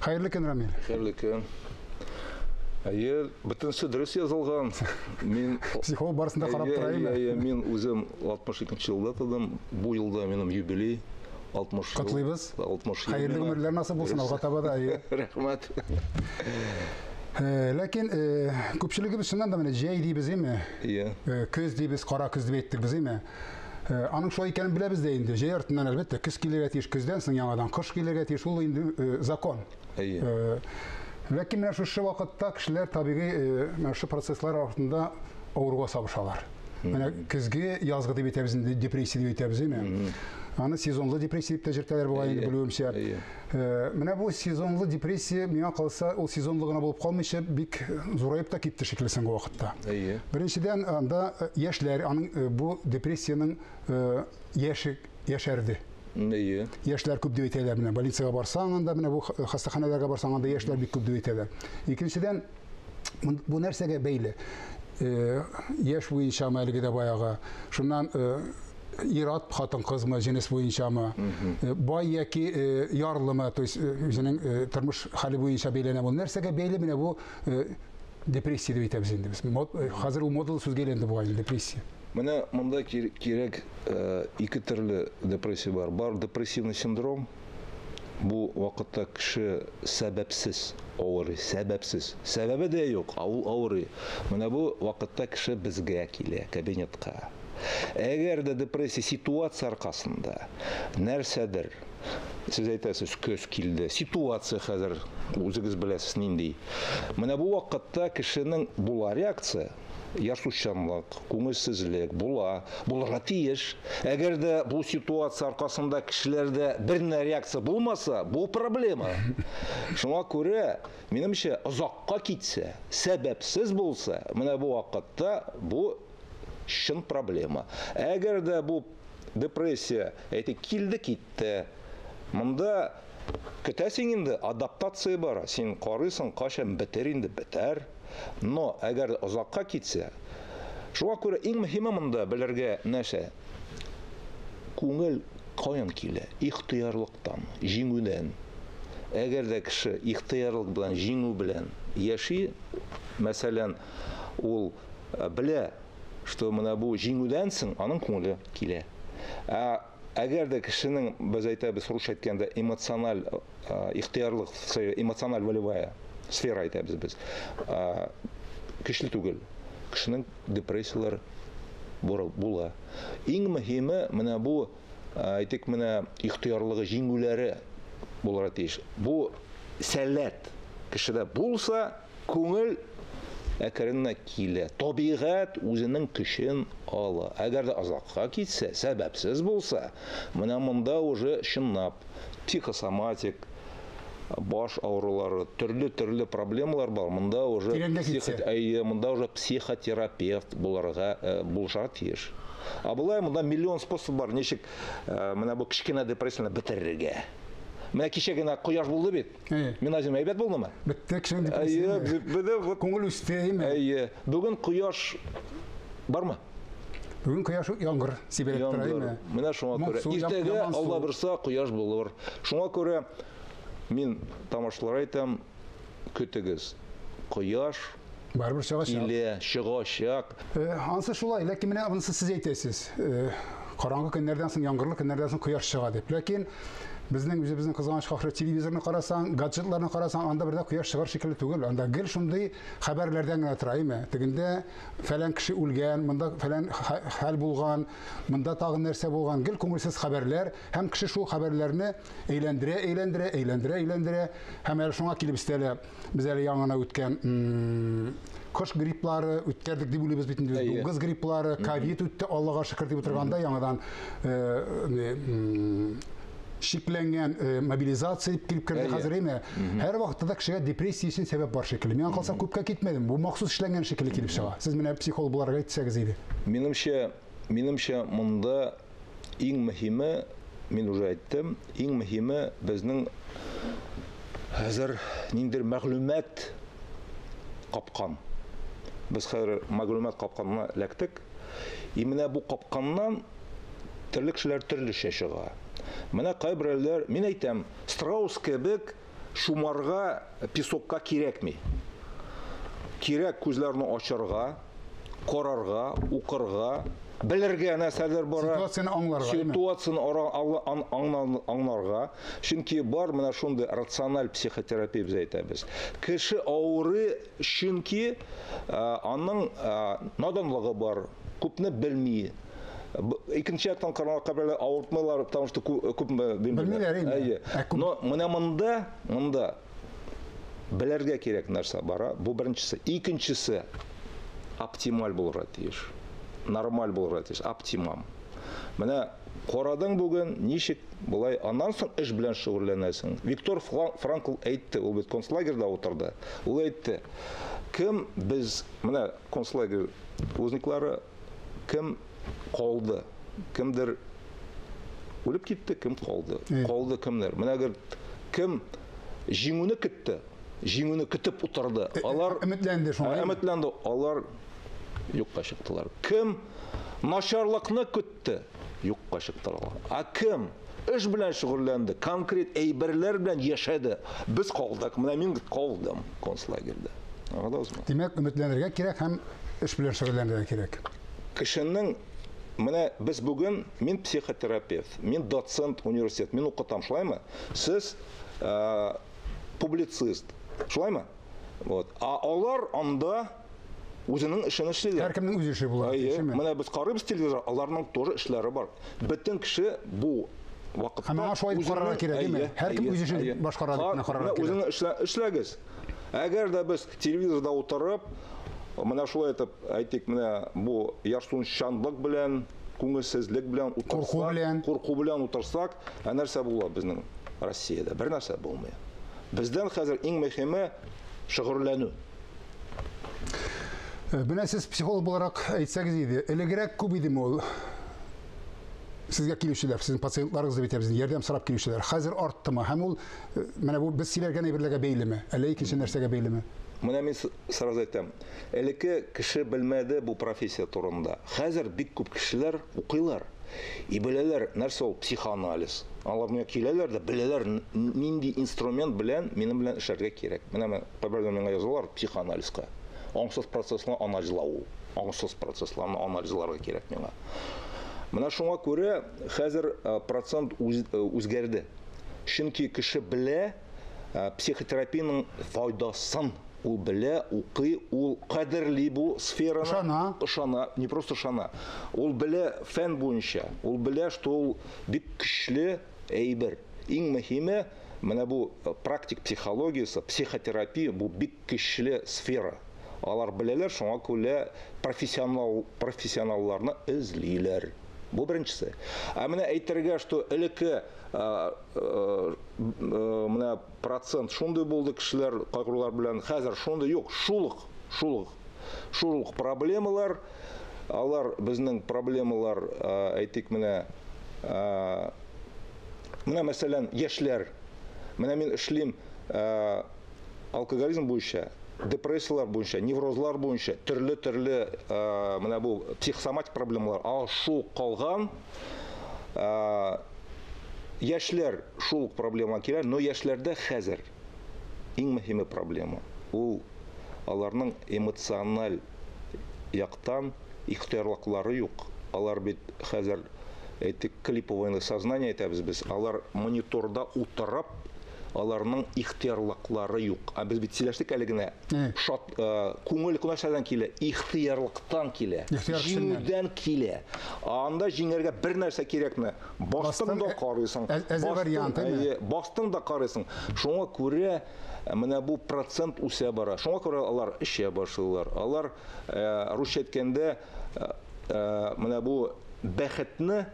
Хәерле көн, Рамил. Хәерле көн. Әйе, бөтенесе дөрес язылган. Мин психолог барысын да карап тора инде. Әйе, мин үзем 62 елда тудым. Бу елда минем юбилей 60 ел. Котлыйбыз. 60 ел. Хәерле гомерләр насыйп булсын алга таба да, әйе. Рәхмәт. Ләкин күпчелегебез чыннан да менә җәй дибез, әйме? Әйе. Көз дибез, кара көз дип әйттек без, әйме? Аның шулай икәнен беләбез дә инде. Җәй артыннан, әлбәттә, көз килергә тиеш, көздән соң яңадан кыш килергә тиеш. Ул инде закон. Әйе. Ләкин менә шушы вакытта кешеләр табигый менә шушы процесслар артында авыруга сабышалар. Менә көзге, язгы дип әйтәбез инде, депрессия дип әйтәбез, әйме? Аны сезонлы депрессия дип тә җөртәләр бугай инде, белүемчә. Менә бу сезонлы депрессия, миңа калса, ул сезонлы гына булып калмыйча, бик зураеп та китте шикелле соңгы вакытта. Беренчедән, анда яшьләр, аның бу депрессиянең яше яшәрде. Яшьләр күп дип әйтәләр, менә больницага барсаң, анда менә бу хастаханәләргә барсаң, анда яшьләр бик күп дип әйтәләр. Икенчедән, бу нәрсәгә бәйле? Яшь буенчамы әлеге дә баягы? Шуннан ир-ат, хатын-кызмы, җенес буенчамы, бай яки ярлымы, то есть үзенең тормыш хәле буенча бәйләнә. Бу нәрсәгә бәйле менә бу депрессия дип әйтәбез инде без. Хәзер ул модалы сүзгә әйләнде бугай инде депрессия. Менә монда кирәк ике төрле депрессия бар. Бар депрессивный синдром. Бу вакытта кеше сәбәпсез авырый, сәбәпсез. Сәбәбе дә юк, ә ул авырый. Менә бу вакытта кеше безгә килә, кабинетка. Әгәр дә депрессия ситуация аркасында нәрсәдер, сез әйтәсез, көз килде, ситуация хәзер үзегез беләсез нинди. Менә бу вакытта кешенең була реакция, ярсучанлык, күңелсезлек була, булырга тиеш. Әгәр дә бу ситуация аркасында кешеләрдә бер генә реакция булмаса, бу проблема. Шуңа күрә, минемчә, озакка китсә, сәбәпсез булса, менә бу вакытта бу чын проблема. Әгәр дә бу депрессия, әйтик, килде китте, монда көтәсең инде, адаптация бара. Син карыйсың, кайчан бетер инде, бетәр. Но әгәр озакка китсә, шуңа күрә иң мөһиме монда белергә нәрсә? Күңел каян килә? Ихтыярлыктан, җиңүдән. Әгәр дә кеше ихтыярлык белән, җиңү белән яши, мәсәлән, ул белә, что менә бу җиңүдән соң аның күңеле килә. Ә әгәр дә кешенең, без әйтәбез, русча әйткәндә, эмоциональ ихтыярлык, эмоциональ волевая сфера әйтәбез без, көчле түгел. Кешенең депрессияләр була. Иң мөһиме менә бу, әйтик, менә ихтыярлыгы, җиңүләре булырга тиеш. Бу сәләт кешедә булса, күңел әкренләп килә. Табигать үзенең көчен ала. Әгәр дә озакка китсә, сәбәпсез булса, менә монда уже чынлап психосоматик, баш авырулары, төрле-төрле проблемалар бар. Монда уже әйе, монда уже психотерапевт булырга, булышырга тиеш. Ә болай монда миллион способ бар, ничек менә бу кечкенә депрессияне бетерергә. Менә кичә генә кояш булды бит. Миназим әйбәт булдымы? Бетте, кешенең депрессиясе. Әйе, күңел үсте, әйеме? Әйе. Бүген кояш бармы? Бүген кояш яңгыр сибәләп тора, әйеме? Менә шуңа күрә иртәгә Алла бирсә кояш булыр. Шуңа күрә мин тамашачыларга әйтәм, көтегез. Кояш барыбер чыгачак. Килә, чыгачак. Ансы шулай, ләкин менә монысы сез әйтәсез. Караңгы көннәрдән соң, яңгырлы көннәрдән соң кояш чыга дип. Ләкин безнең үзебезнең кызганыч ахыры телевизорны карасаң, гаджетларны карасаң, анда бер дә кояш чыгар шикелле түгел. Анда гел шундый хәбәрләрдән генә тора, әйме? Тегендә фәлән кеше үлгән, монда фәлән хәл булган, монда тагын нәрсә булган. Гел күңелсез хәбәрләр һәм кеше шул хәбәрләрне әйләндерә, әйләндерә, әйләндерә, әйләндерә һәм әле шуңа килеп өстәлә. Без әле яңа гына үткән кыш грипплары үткәрдек дип уйлыйбыз бит инде. Дуңгыз грипплары, ковид үтте, Аллага шөкер дип утырганда яңадан шикләнгән мобилизация дип килеп керде хәзер, әйме? Һәр вакытта да кешегә депрессия өчен сәбәп бар шикелле. Миңа калса, күпкә китмәдем. Бу махсус эшләнгән шикелле килеп чыга. Сез менә психолог буларак әйтсәгез иде. Минемчә, минемчә монда иң мөһиме, мин уже әйттем, иң мөһиме безнең хәзер ниндидер мәгълүмат капкан. Без хәзер мәгълүмат капканына эләктек. И менә бу капканнан төрле кешеләр төрлечә чыга. Менә кайберәүләр, мин әйтәм, страус кебек Шумарга, песокка кирәкми. Кирәк күзләрне ачарга, карарга, укырга, белергә нәрсәләр бара. Ситуацияне аңларга. Ситуацияне аңларга. Чөнки бар менә шундый рациональ психотерапия без әйтәбез. Кеше авырый, чөнки аның наданлыгы бар, күпне белми. Икенче яктан караганда каберләр авыртмыйлар, потому что күп белмиләр инде. Но менә монда белергә кирәк нәрсә бара. Бу беренчесе. Икенчесе оптималь булырга тиеш. Нормаль булырга тиеш, оптимум. Менә карадың бүген, ничек болай, аннан соң эш белән шөгыльләнәсең. Виктор Франкл әйтте, ул бит концлагерьда утырды. Ул әйтте, кем без, менә концлагерь узниклары, кем калды, кемдер үлеп китте, кем калды. Калды кемнәр? Менә говорит, кем җиңүне көтте, җиңүне көтеп утырды. Алар өметләнде шуңа. Өметләнде, алар юкка чыктылар. Кем начарлыкны көтте, юкка чыктылар. А кем эш белән шөгыльләнде, конкрет әйберләр белән яшәде, без калдык. Менә мин калдым концлагерьда. Аңладыгызмы? Димәк, өметләнергә кирәк һәм эш белән шөгыльләнергә кирәк. Кешенең менә без бүген, мин психотерапевт, мин доцент университет, мин укытам, шулаймы? Сез публицист, шулаймы? Вот. А алар анда үзенең эшен эшлиләр. Һәркемнең үз эше була. Менә без карыйбыз телевизор, аларның тоже эшләре бар. Бөтен кеше бу вакытта һәм шулай карарга кирәк, димме? Һәркем үз эшен башкара дип карарга кирәк. Үзеңне эшләгез. Әгәр дә без телевизорда утырып, менә шулай итеп, әйтик, менә бу ярсучанлык белән, күңелсезлек белән утырсак, курку белән утырсак, ә нәрсә була безнең Россиядә? Бер нәрсә булмый. Бездән хәзер иң мөһиме шөгыльләнү. Менә сез психолог буларак әйтсәгез иде, элегрәк күп идеме ул? Сезгә килүчеләр, сезнең пациентларыгыз дип әйтәбез, ярдәм сорап килүчеләр хәзер арттымы? Һәм ул менә бу без сөйләгән әйберләргә бәйлеме, әллә икенче нәрсәгә бәйлеме? Менә мин сразу әйтәм, элекке кеше белмәде бу профессия турында. Хәзер бик күп кешеләр укыйлар и беләләр нәрсә ул психоанализ. Алар миңа киләләр дә беләләр нинди инструмент белән минем белән эшләргә кирәк. Менә кайберләр миңа язалар психоанализга. Аңсыз процессларны анализлау, аңсыз процессларны анализларга кирәк миңа. Менә шуңа күрә хәзер процент үзгәрде. Чөнки кеше белә психотерапияның файдасын. Ул белә, укый, ул кадерли бу сфераны. Ышана. Ышана, не просто ышана. Ул белә фән буенча, ул белә, что ул бик көчле әйбер. Иң мөһиме, менә бу практик психологиясе, психотерапия, бу бик көчле сфера. Алар беләләр, шуңа күрә профессионалларны эзлиләр. Бу беренчесе. Ә менә әйтергә, что элекке менә процент шундый булды кешеләр кайгырулар белән, хәзер шундый юк, шул ук проблемалар, алар безнең проблемалар, әйтик, менә мәсәлән, яшьләр. Менә мин эшлим алкоголизм буенча, депрессиялар буенча, неврозлар буенча, төрле-төрле менә бу психосоматик проблемалар, а шул калган яшьләр шул ук проблема килә, но яшьләрдә хәзер иң мөһиме проблема ул аларның эмоциональ яктан ихтыярлыклары юк. Алар бит хәзер, әйтик, клиповое сознание әйтәбез без, алар мониторда утырып, аларның ихтыярлыклары юк. Ә без бит сөйләштек әле генә. Шат, күңел нәрсәдән килә? Ихтыярлыктан килә. Җиңүдән килә. Анда җиңәргә бер нәрсә кирәкме? Бастың да карыйсың. Әзер вариант, әйме? Бастың да карыйсың. Шуңа күрә менә бу процент үсә бара. Шуңа күрә алар эчә башлыйлар. Алар, русча әйткәндә, менә бу бәхетне,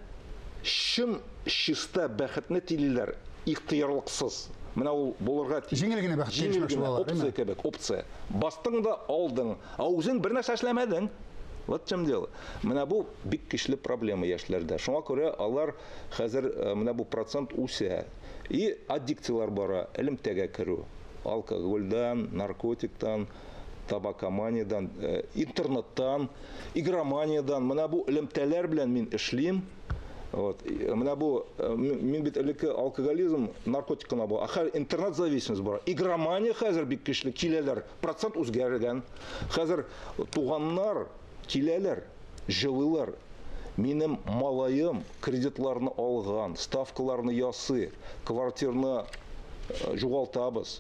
чын чиста бәхетне телиләр, ихтыярлыксыз. Менә ул булырга тиеш. Җиңел генә бәхеткә ирешмәкче булалар, опция кебек, опция. Бастың да алдың, ә үзең бер нәрсә эшләмәдең. Вот в чем дело. Менә бу бик көчле проблема яшьләрдә. Шуңа күрә алар хәзер менә бу процент үсә. И аддикциялар бара, элемтәгә керү, алкогольдән, наркотиктан, табакоманиядан, интернеттан, игроманиядан. Менә бу элемтәләр белән мин эшлим. Вот. Менә бу мин бит элекке алкоголизм, наркотик кына бу. Ә хәзер интернет зависимость бар. Игромания хәзер бик көчле киләләр. Процент үзгәргән. Хәзер туганнар киләләр, җылыйлар. Минем малаем кредитларны алган, ставкаларны ясый, квартирны югалтабыз.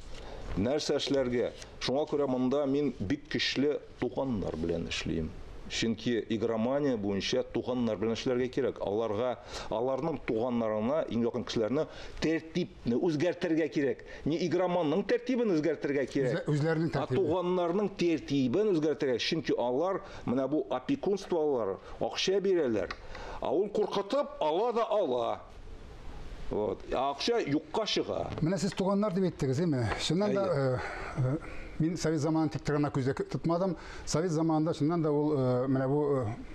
Нәрсә эшләргә? Шуңа күрә монда мин бик көчле туганнар белән эшлим. Чөнки игромания буенча туганнар белән эшләргә кирәк. Аларга, аларның туганнарына, иң якын кешеләрне тәртипне үзгәртергә кирәк. Не игроманның тәртибен үзгәртергә кирәк. Үзләренең Ә тәртибен. Туганнарның тәртибен үзгәртергә. Чөнки алар менә бу опекунстволар, акча бирәләр. Ә ул куркытып ала да ала. Вот. Ә акча юкка чыга. Менә сез туганнар дип әйттегез, әйме? Чыннан да мин совет заманын тик торгана күздә тотмадым. Совет заманында чыннан да ул менә бу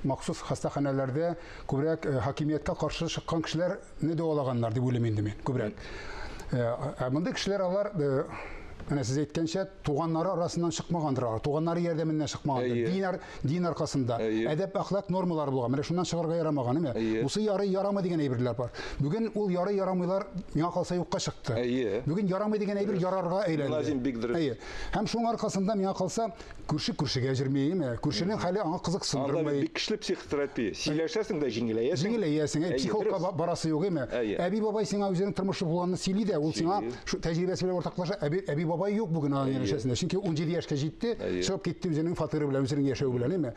махсус хастаханәләрдә күбрәк хакимияткә каршы чыккан кешеләрне дәвалаганнар дип уйлыйм инде мин, күбрәк. Ә мондый кешеләр алар, менә сез әйткәнчә, туганнары арасыннан чыкмагандыр алар, туганнары ярдәменнән чыкмагандыр. Дин аркасында, әдәп әхлак нормалары булган. Менә шуннан чыгарга ярамаган, әйме? Бусы ярый ярамый дигән әйберләр бар. Бүген ул ярый ярамыйлар миңа калса юкка чыкты. Бүген ярамый дигән әйбер ярарга әйләнде. Назим бик дөрес. Һәм шуның аркасында миңа калса күрше күршегә җөрми, әйме? Күршенең хәле аңа кызыксындырмый. Анда бик көчле психотерапия. Сөйләшәсең дә җиңеләясең. Җиңеләясең, психологка барасы юк, әйме? Әби бабай сиңа үзенең тормышы булганны сөйли дә, ул сиңа шу тәҗрибәсе белән уртаклаша. Әби бабай юк бүген аның янәшәсендә. Чөнки 17 яшькә җитте, чыгып китте үзенең фатиры белән, үзенең яшәве белән, әйме?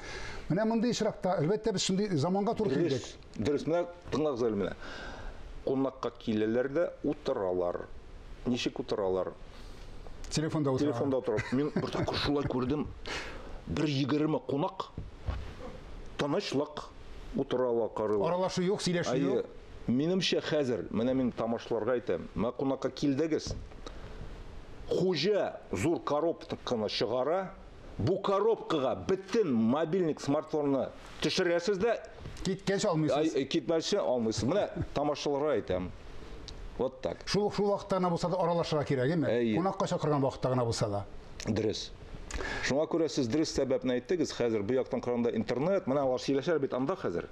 Менә мондый очракта, әлбәттә, без шундый заманга туры килдек. Дөрес, менә тыңлагыз әле менә. Кунакка киләләр дә утыралар. Ничек утыралар? Телефонда утыралар. Телефонда утыралар. Мин бер тапкыр шулай күрдем. Бер 20 кунак тынычлык утыралар, карыйлар. Аралашу юк, сөйләшү юк. Минемчә хәзер, менә мин тамашачыларга әйтәм, менә кунакка килдегез. Хуҗа зур коробканы чыгара, бу коробкага бөтен мобильник, смартфонны төшерәсез дә киткәч алмыйсыз. Китмәсә алмыйсыз. Менә тамашачыларга әйтәм. Вот так. Шул вакытта гына булса да аралашырга кирәк, әйме? Кунакка чакырган вакытта гына булса да. Дөрес. Шуңа күрә сез дөрес сәбәпне әйттегез. Хәзер бу яктан караганда интернет, менә алар сөйләшәләр бит анда хәзер.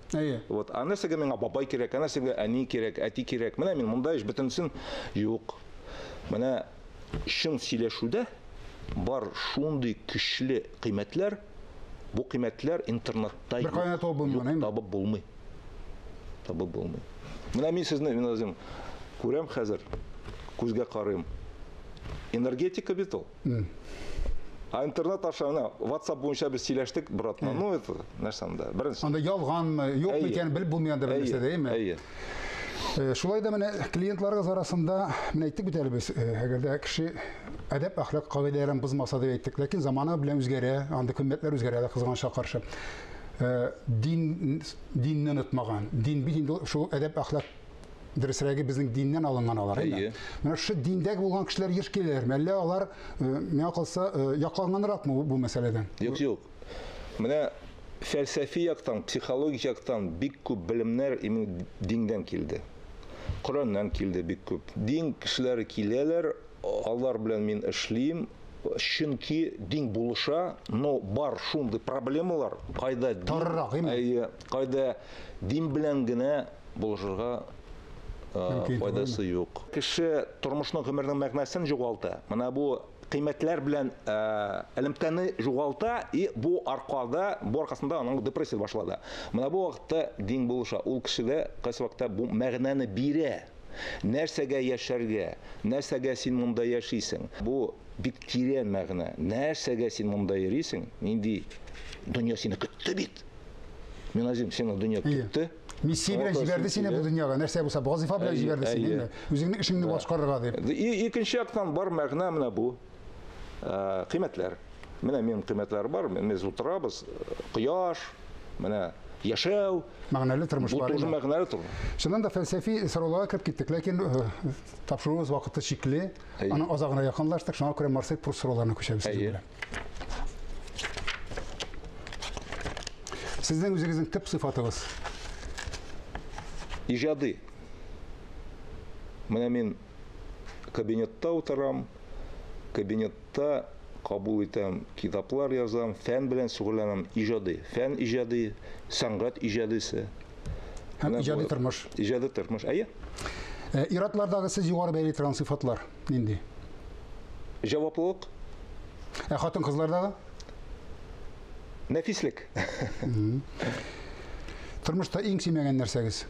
Вот, ә нәрсәгә миңа бабай кирәк, ә нәрсәгә әни кирәк, әти кирәк. Менә мин монда ич бөтенсен юк. Менә чын сөйләшүдә бар шундый көчле кыйммәтләр, бу кыйммәтләр интернетта бер кайда табып булмый, әйме? Табып булмый. Табып булмый. Менә мин сезне, мин үзем күрәм хәзер, күзгә карыйм. Энергетика бит ул. А интернет аша, менә WhatsApp буенча без сөйләштек, братна. Ну, это нәрсә анда? Беренче. Анда ялганмы, юкмы икәнен белеп булмый анда бер нәрсә дә, әйме? Әйе. Шулай да менә клиентларыгыз арасында, менә әйттек бит әле без, әгәр дә кеше әдәп әхлак кагыйдәләрен бозмаса дип әйттек, ләкин замана белән үзгәрә, анда кыйммәтләр үзгәрә дә кызганычка каршы. Динне онытмаган. Дин бит инде шул әдәп әхлак дөресрәге безнең диннән алынган алар, әйме? Менә шушы диндәге булган кешеләр еш киләләр. Әллә алар, миңа калса, якланганракмы бу мәсьәләдән? Юк, юк. Менә фәлсәфи яктан, психологик яктан бик күп белемнәр именно диндән килде. Коръәннән килде бик күп. Дин кешеләре киләләр, алар белән мин эшлим, чөнки дин булыша, но бар шундый проблемалар, кайда дин, Тарырак, әйме? Әйе, кайда дин белән генә булышырга файдасы юк. Кеше тормышның, гомернең мәгънәсен югалта. Менә бу кыйммәтләр белән элемтәне югалта, и бу аркада, бу аркасында аның депрессия башлады. Менә бу вакытта дин булыша. Ул кешедә кайсы вакытта бу мәгънәне бирә. Нәрсәгә яшәргә, нәрсәгә син монда яшисең? Бу бик тирән мәгънә. Нәрсәгә син монда йөрисең? Нинди дөнья сине көтте бит. Мин азим, сине дөнья көтте. Миссия белән җибәрде сине бу дөньяга. Нәрсә булса, вазифа белән җибәрде сине, әйме? Үзеңнең эшеңне башкарырга дип. Икенче яктан бар мәгънә менә бу. Кыйммәтләр. Менә минем кыйммәтләр бар, без утырабыз, кояш, менә яшәү. Мәгънәле тормыш Бу бар, тоже әйме? мәгънәле тормыш. Чыннан да фәлсәфи сорауларга кереп киттек, ләкин тапшыруыбыз вакыты чикле. Аның азагына якынлаштык, шуңа күрә Марсель Пруст сорауларына күчәбез сезнең белән. Сезнең үзегезнең төп сыйфатыгыз? Иҗади. Менә мин кабинетта утырам, кабинетта кабул итәм, китаплар язам, фән белән шөгыльләнәм, иҗади. Фән иҗади, сәнгать иҗадисе. Һәм иҗади тормыш. Иҗади тормыш, әйе. Э, иратлардагы сез югары бәяли торган сыйфатлар нинди? Җаваплылык. Ә хатын-кызлардагы? Нәфислек. Тормышта иң сөймәгән нәрсәгез?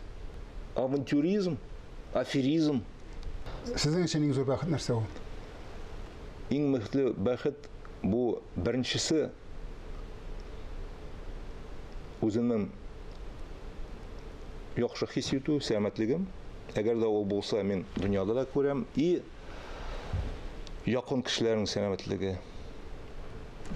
Авантюризм, аферизм. Сезнең өчен иң зур бәхет нәрсә ул? Иң мөһле бәхет бу беренчесе үземнең яхшы хис итү, сәламәтлегем. Әгәр дә ул булса, мин дөньяда да күрәм. И якын кешеләрнең сәламәтлеге.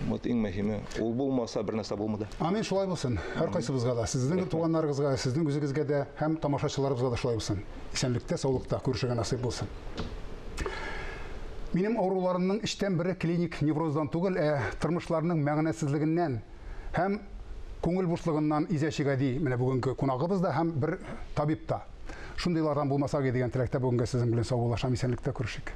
Вот иң мөһиме, ул булмаса, бер нәрсә булмады. Амин, шулай булсын. Һәркайсыбызга да, сезнең туганнарыгызга, сезнең үзегезгә дә һәм тамашачыларыбызга да шулай булсын. Исәнлектә, саулыкта күрешергә насыйп булсын. Минем авыруларымның өчтән бере клиник невроздан түгел, ә тормышларының мәгънәсезлегеннән һәм күңел бушлыгыннан изә чигә ди менә бүгенге кунагыбыз да һәм бер табиб та. Шундыйлардан булмасак иде дигән теләктә бүгенгә сезнең белән саубуллашам, исәнлектә күрешик.